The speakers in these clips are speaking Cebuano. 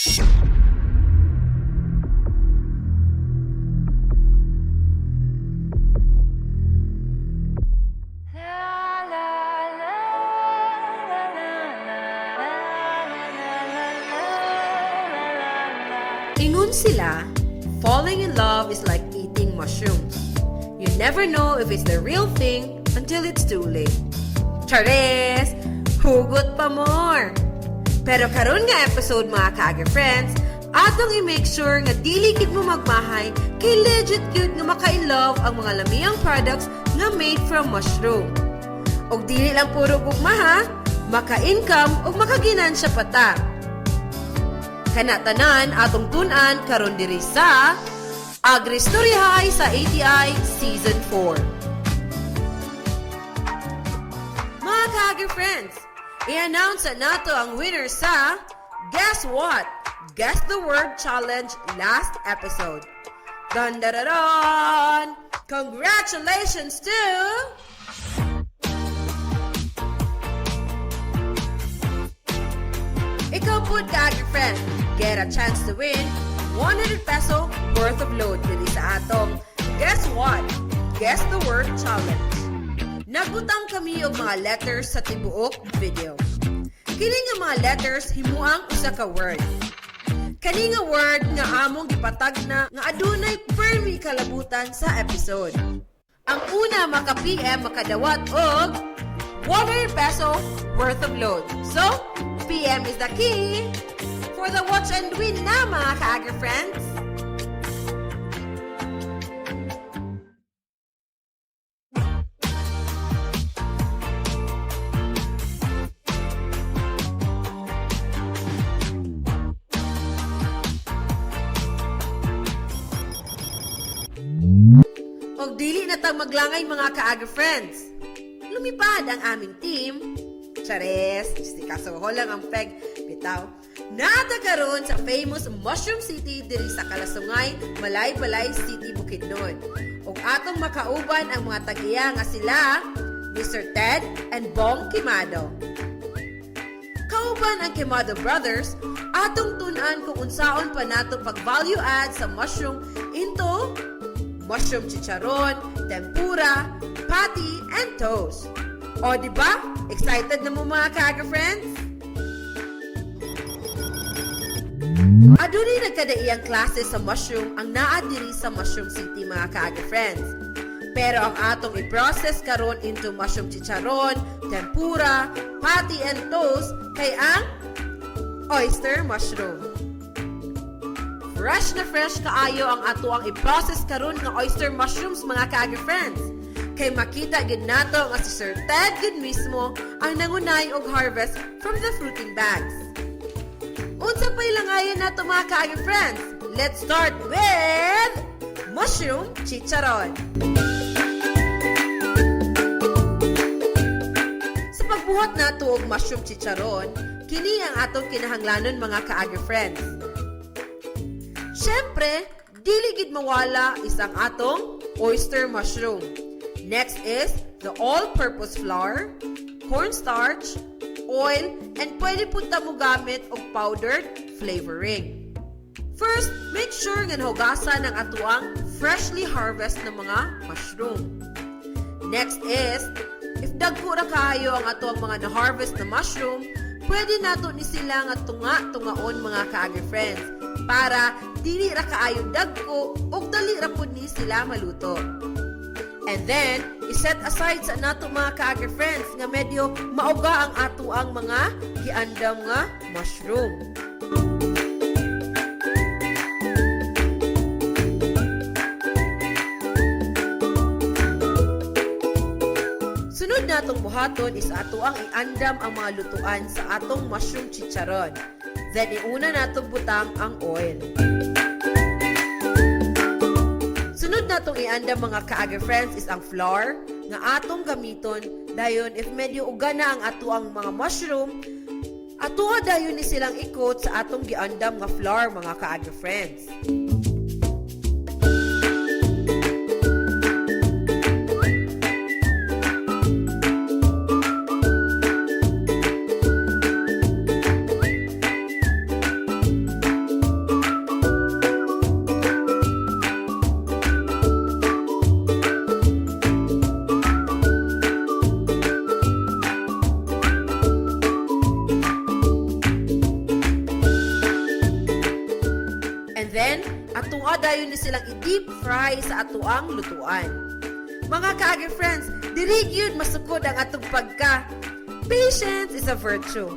Ingon sila, falling in love is like eating mushrooms. You never know if it's the real thing until it's too late. Chares! Hugot pa more! Pero karon nga episode, mga ka friends, atong i-make sure nga dili gid mo magmahay kay legit gyud nga maka-in love ang mga lamiang products nga made from mushroom. Og dili lang puro gugma ha, maka-income ug makaginansya pa ta. Kana tanan atong tun-an karon diri sa AgriStoryahay sa ATI Season 4. Mga ka-Agri Friends, i-announce na nato ang winner sa Guess What? Guess the Word Challenge last episode. Dun dun dun dun! Congratulations to Ikaw po, ka-Agri Friend, get a chance to win 100 peso worth of load diri sa atong Guess What? Guess the Word Challenge. Nagbutang kami og mga letters sa tibuok video. Kini nga mga letters himuang usa ka word. Kani nga word nga among gipatagna nga adunay permi kalabutan sa episode. Ang una maka-PM makadawat og 100 peso worth of load. So, PM is the key for the watch and win na, mga ka-Agri Friends. Og dili na tang maglangay, mga ka-Agri Friends. Lumipad ang aming team. Chares, si kasuho lang ang peg. Bitaw. Naa ta karon sa famous Mushroom City diri sa Kalasungay, Malaybalay City, Bukidnon. Ug atong makauban ang mga tag-iya nga sila, Mr. Ted and Bong Kimado. Kauban ang Kimado Brothers, atong tun-an kung unsaon pa nato pag-value add sa mushroom into mushroom chicharon, tempura, patty, and toast. O, di ba? Excited na mo, mga ka friends? Adunay nagkadaiyang klase sa mushroom ang naa diri sa Mushroom City, mga ka friends. Pero ang atong i-process karon into mushroom chicharon, tempura, patty, and toast kay ang oyster mushroom. Fresh na fresh kaayo ang ato ang i-process karon nga oyster mushrooms, mga ka friends. Kay makita gid nato nga si Sir Ted gid mismo ang nangunay og harvest from the fruiting bags. Unsa pa'y langayan nato, mga ka friends? Let's start with mushroom chicharon. Sa pagbuhat nato og mushroom chicharon, kini ang atong kinahanglanon, mga ka-Agri Friends. Siyempre, dili gid mawala is ang atong oyster mushroom. Next is the all-purpose flour, cornstarch, oil, and pwede pud ta mo gamit og powdered flavoring. First, make sure nga nahugasan ang atuang freshly harvest na mga mushroom. Next is, if dagko ra kaayo ang atuang mga na-harvest na mushroom, pwede nato ni sila nga tunga-tungaon, mga ka-Agri Friends, para dili ra kaayo dagko ug dali ra pud ni sila maluto. And then, iset aside sa nato, mga ka-Agri Friends, nga medyo mauga ang ato ang mga giandam nga mushroom. Sunod natong buhaton is ato ang iandam ang mga lutuan sa atong mushroom chicharon. Then iuna natong butang ang oil. Sunod natong iandam, mga ka-Agri Friends, is ang flour nga atong gamiton. Dayon if medyo uga na ang ato ang mga mushroom, atoa dayon ni silang ikot sa atong giandam nga flour, mga ka-Agri Friends. Atua dayon ni silang i-deep fry sa atuang lutuan. Mga ka-agri friends, diri gyud masukod ang atong pagka. Patience is a virtue.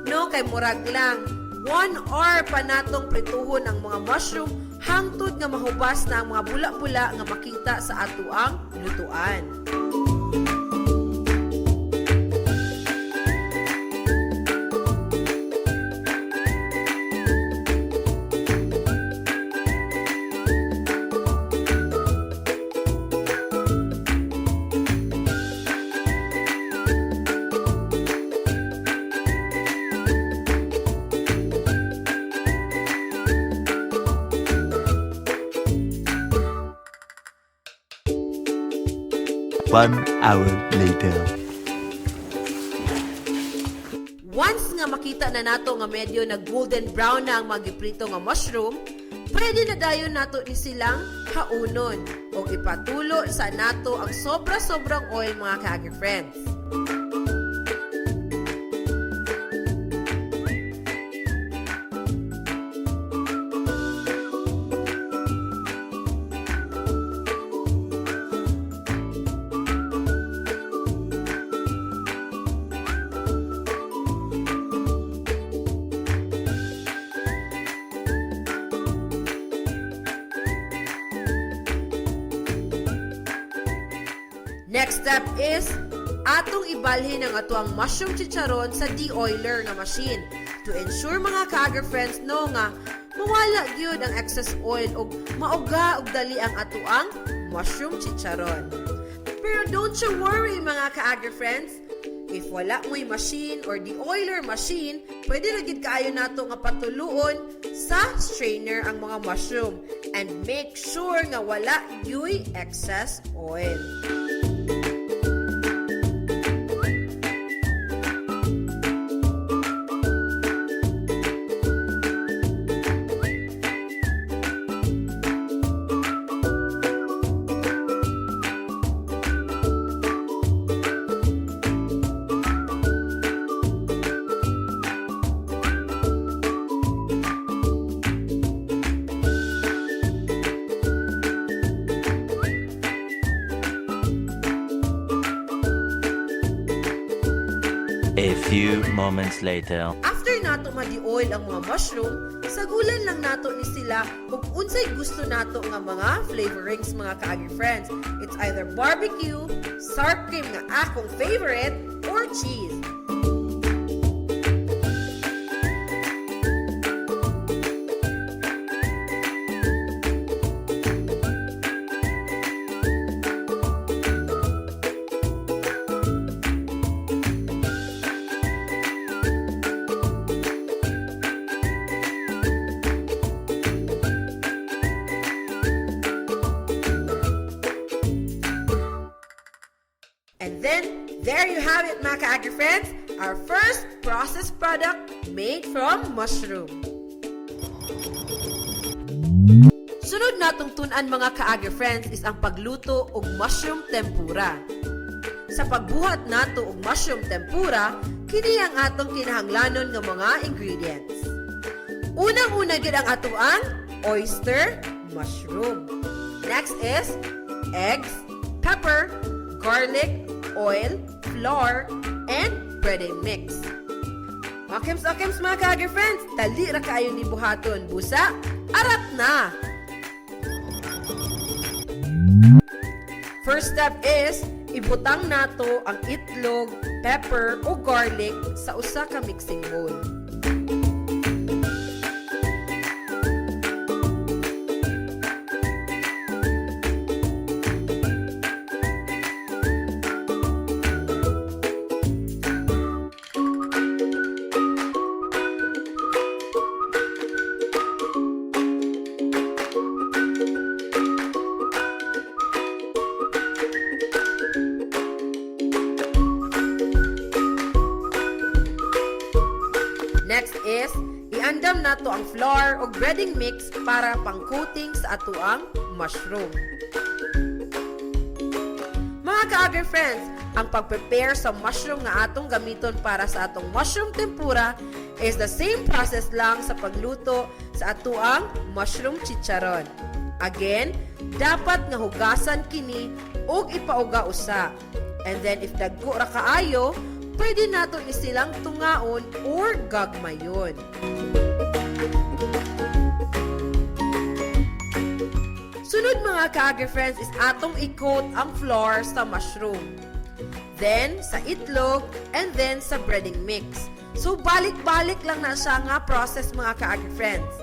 No, kay murag lang 1 hour pa natong prituhon ang mga mushroom hangtod nga mahubas na ang mga bula-bula nga makita sa atuang lutuan. 1 hour later. Once nga makita na nato nga medyo na golden brown na ang mga giprito nga mushroom, pwede na dayon nato ni silang haunon o ipatulo sa nato ang sobra-sobrang oil, mga ka friends. Next step is atong ibalhin ang atuang mushroom chicharon sa de-oiler nga machine to ensure, mga ka friends, no, nga mawala gyud ang excess oil ug mauga og dali ang atuang mushroom chicharon. Pero don't you worry, mga ka friends, if wala mo'y machine or de-oiler machine, pwede ra gid kaayo nato nga patuluon sa strainer ang mga mushroom and make sure nga wala gyuy excess oil. A few moments later. After nato ma-de-oil ang mga mushroom, sagulan lang nato ni sila kung unsay gusto nato nga mga flavorings, mga ka-agri friends. It's either barbecue, sour cream nga akong favorite, or cheese. And then, there you have it, mga ka-agri friends, our first processed product made from mushroom. Sunod natong tun-an, mga ka-agri friends, is ang pagluto og mushroom tempura. Sa pagbuhat nato og mushroom tempura, kini ang atong kinahanglanon nga mga ingredients. Unang-una gid ang atoang oyster mushroom. Next is eggs, pepper, garlic, oil, flour, and breading mix. Okims, okims, mga ka friends, dali ra kaayo ni buhaton. Busa, arat na! First step is, ibutang nato ang itlog, pepper o garlic sa usa ka mixing bowl. Next is, iandam nato ang flour o breading mix para pang-coating sa atuang mushroom. Mga ka-agri friends, ang pag-prepare sa mushroom nga atong gamiton para sa atong mushroom tempura Is the same process lang sa pagluto sa atuang mushroom chicharon. Again, dapat nga hugasan kini ug ipauga usa. And then if dagko ra kaayo, pwede nato isilang tungaon or gagmayon. Sunod, mga ka-agri-friends, is atong i-coat ang flour sa mushroom. Then, sa itlog, and then sa breading mix. So, balik-balik lang na siya nga process, mga ka-agri-friends.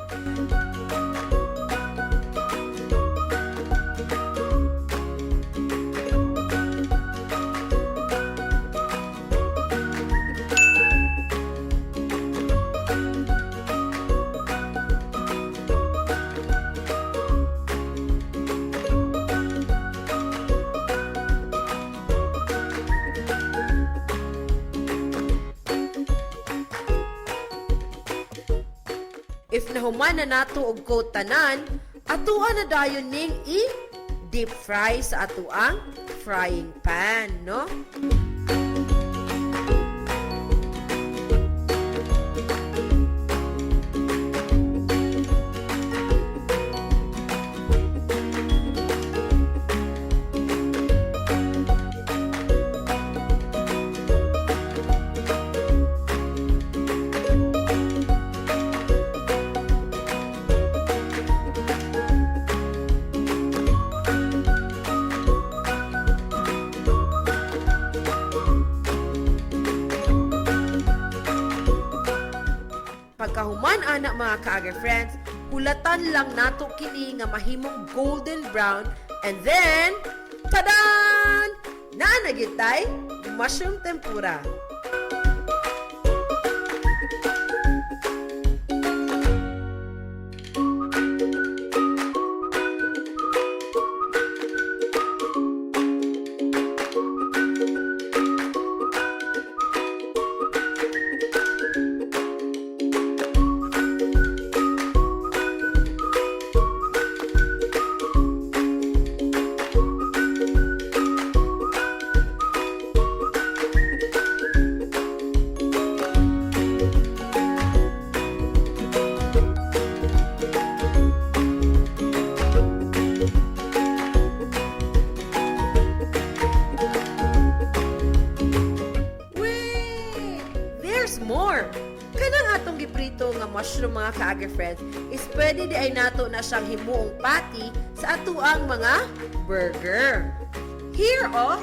If nahuman na nato og coat tanan, atoa na dayon ning i-deep fry sa atoang frying pan, no? Pagkahuman ana, mga ka-agri-friends, hulatan lang nato kini nga mahimong golden brown and then, tadan! Naa na gyud tay mushroom tempura. Wait! There's more! Kanang atong giprito nga mushroom, mga ka-agri-friends, is pwede diay nato na siyang himuong patty sa atuang mga burger. Here, oh!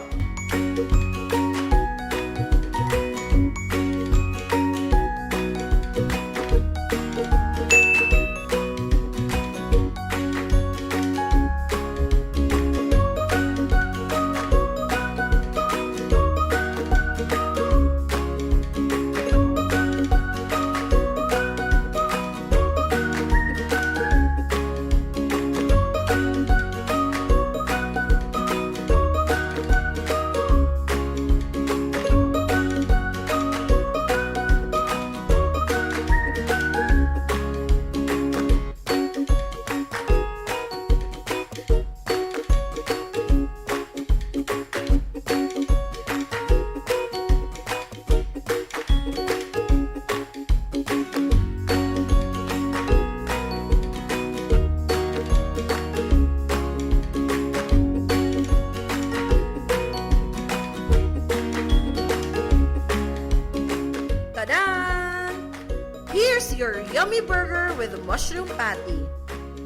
Tada! Here's your yummy burger with mushroom patty.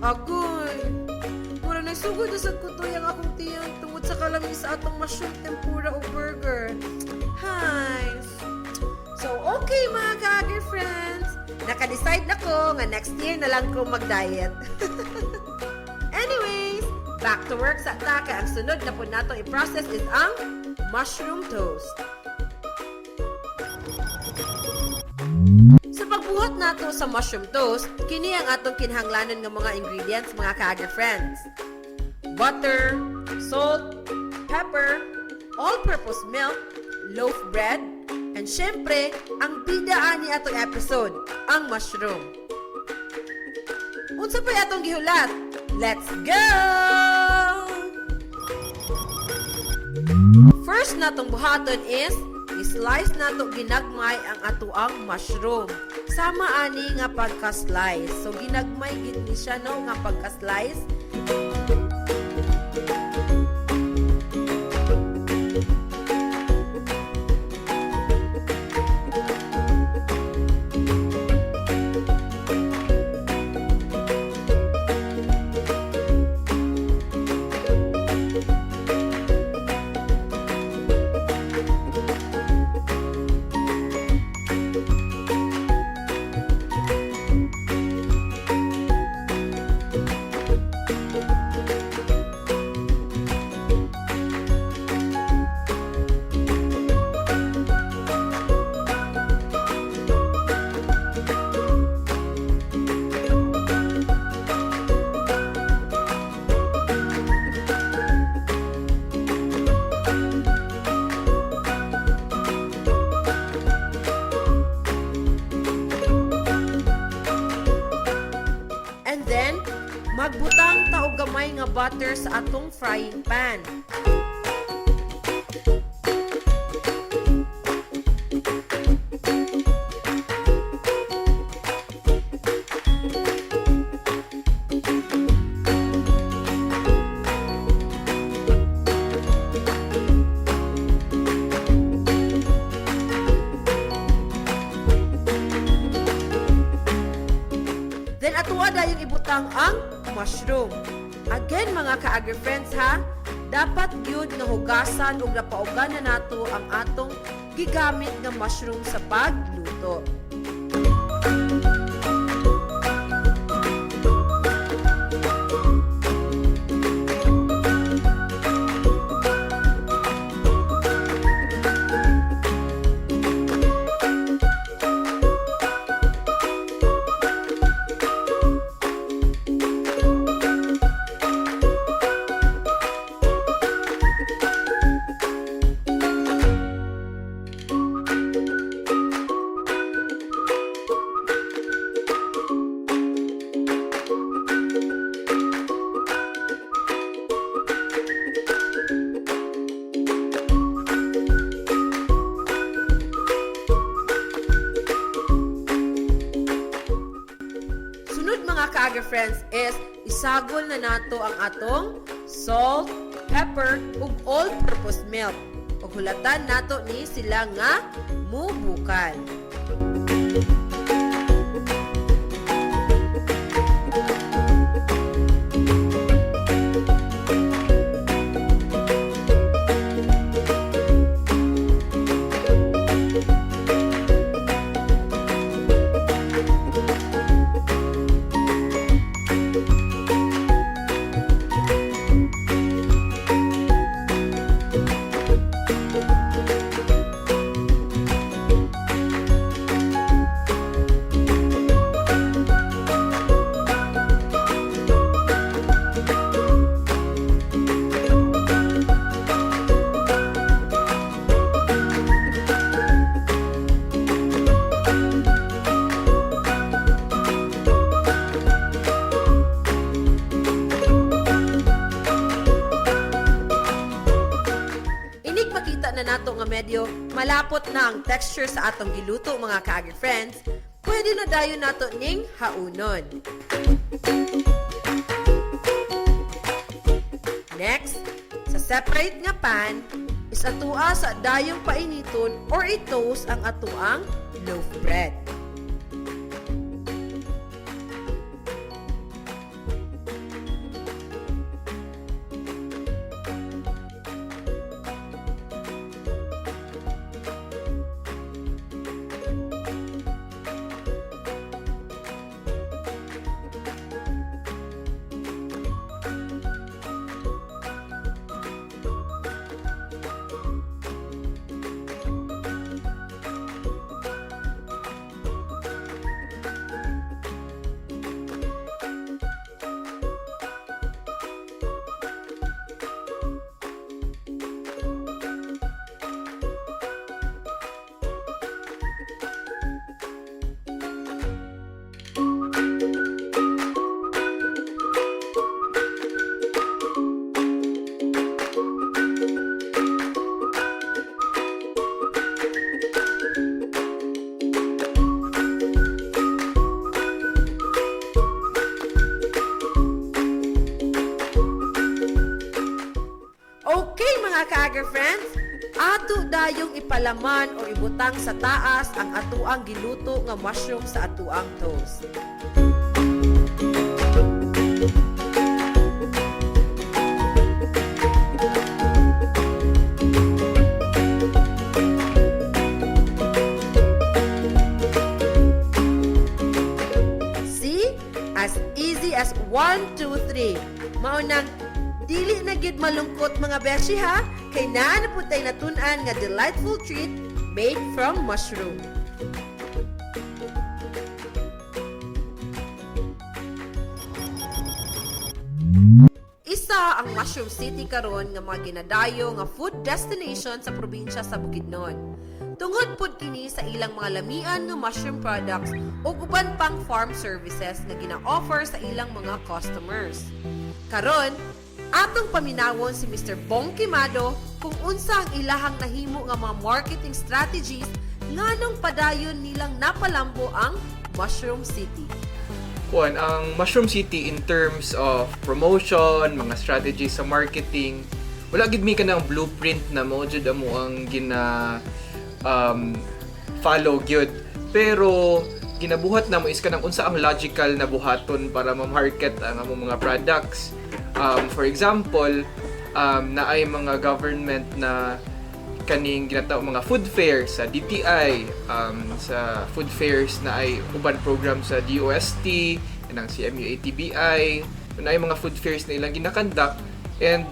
Agoy! Mura nagsugod na sad ko ang akong tiyan tungod sa kalami sa atong mushroom tempura o burger. Hi! So, okay, mga ka friends. Naka-decide na ko nga next year na lang ko mag-diet. Anyways, back to work sa ta kay ang sunod na po nato i-process is ang mushroom toast. Sa pagbuhat nato sa mushroom toast, kini ang atong kinahanglanon nga mga ingredients, mga ka friends. Butter, salt, pepper, all-purpose milk, loaf bread, and syempre, ang bida ani atong episode, ang mushroom. Unsa pa'y atong gihulat? Let's go! First natong buhaton is i-slice nato ginagmay ang atuang mushroom. Sama ani nga pagka-slice. So ginagmay gid ni siya, no, nga pagka-slice. And then, magbutang ta og gamay nga butter sa atong frying pan. Then atoa dayong ibutang ang mushroom. Again, mga ka-agri-friends ha, dapat gyud nga hugasan ug napaugan na nato ang atong gigamit nga mushroom sa pagluto. Sunod, mga ka-agri-friends, is isagol na nato ang atong salt, pepper ug all-purpose milk. Ug hulatan nato ni sila nga mubukal. Inig makita na nato nga medyo malapot na ang texture sa atong giluto, mga ka-agri-friends, pwede na dayon nato ning haunon. Next, sa separate nga pan, is atua sa dayong painiton or i-toast ang atuang loaf bread. Ato dayong ipalaman o ibutang sa taas ang atuang giluto nga mushroom sa atuang toast. See? As easy as 1, 2, 3. Mao nang dili na gyud malungkot, mga beshi, ha, kay naa na pud tay natun-an nga delightful treat made from mushroom. Isa ang Mushroom City karon nga mga ginadayo nga food destination sa probinsya sa Bukidnon. Tungod pud kini sa ilang mga lamian nga mushroom products ug uban pang farm services nga gina-offer sa ilang mga customers. Karon, atong paminawon si Mr. Bong Kimado kung unsa ang ilahang nahimo nga mga marketing strategies nganong padayon nilang napalambo ang Mushroom City. Kuan, ang Mushroom City, in terms of promotion, mga strategies sa marketing, wala gid mi kanang blueprint na mo jud amo ang gina follow gyud. Pero ginabuhat namo is kanang unsa ang logical na buhaton para ma-market ang among mga products. For example, naay mga government na kaning ginatawag mga food fairs sa DTI, sa food fairs na ay uban program sa DOST, kanang CMU ATBI, na ay mga food fairs na ilang gina-conduct and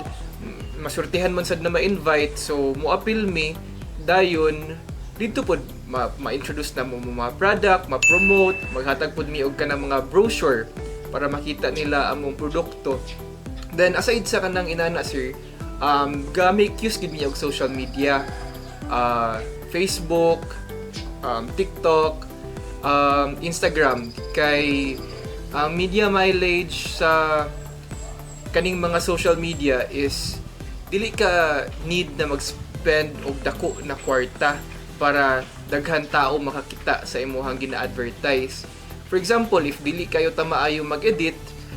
masurtihan man sad na ma-invite, so mo-apil mi dayon dito pod ma-introduce na mo mga product, ma-promote, maghatag pod mi og kanang mga brochure para makita nila among produkto. Then aside sa kanang inana, sir, ga-make use gid mi og social media. Facebook, TikTok, Instagram kay ang media mileage sa kaning mga social media is dili ka need na mag-spend og dako na kwarta para daghan tao makakita sa imuhang gina-advertise. For example, if dili kayo ta maayo mag-edit,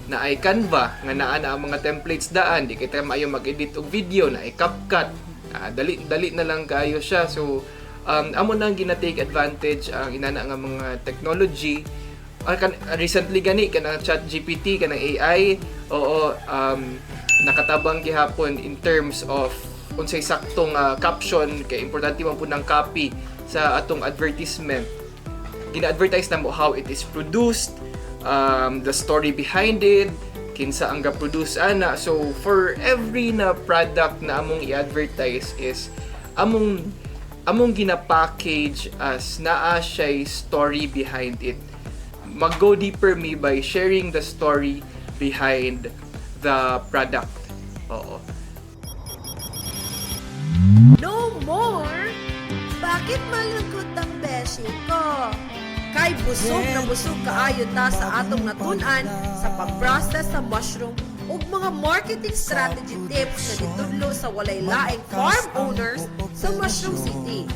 na ay Canva nga naa na ang mga templates daan, di kay ta maayo mag-edit og video, na ay CapCut. Ah, dali dali na lang kayo siya. So amo nang gina-take advantage ang inana nga mga technology. Recently gani kanang Chat GPT, kanang AI, oo, nakatabang gihapon in terms of unsay saktong caption kay importante man pud ng copy sa atong advertisement. Gina-advertise namo how it is produced, the story behind it, kinsa ang ga-produce ana. So for every na product na among i-advertise is among gina-package as naa siya'y story behind it. Mag-go deeper me by sharing the story behind the product. Oo. No more! Bakit malungkot ang beshi ko? Kay busog na busog kaayo ta sa atong natun-an sa pag-process sa mushroom ug mga marketing strategy tips na gitudlo sa walay laing farm owners sa Mushroom City,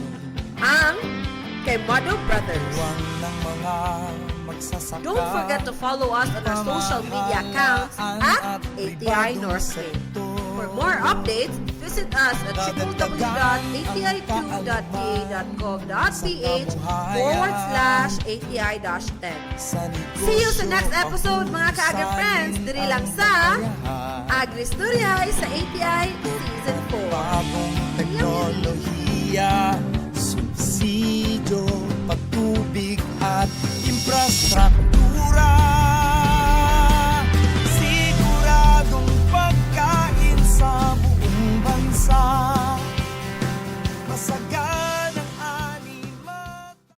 ang Quemado Brothers. Don't forget to follow us on our social media accounts at ATI Northway. For more updates, visit us at www.ati2.ta.gov.ph/ATI-10. See you sa next episode, mga ka-agri friends, diri lang sa AgriStorya sa ATI.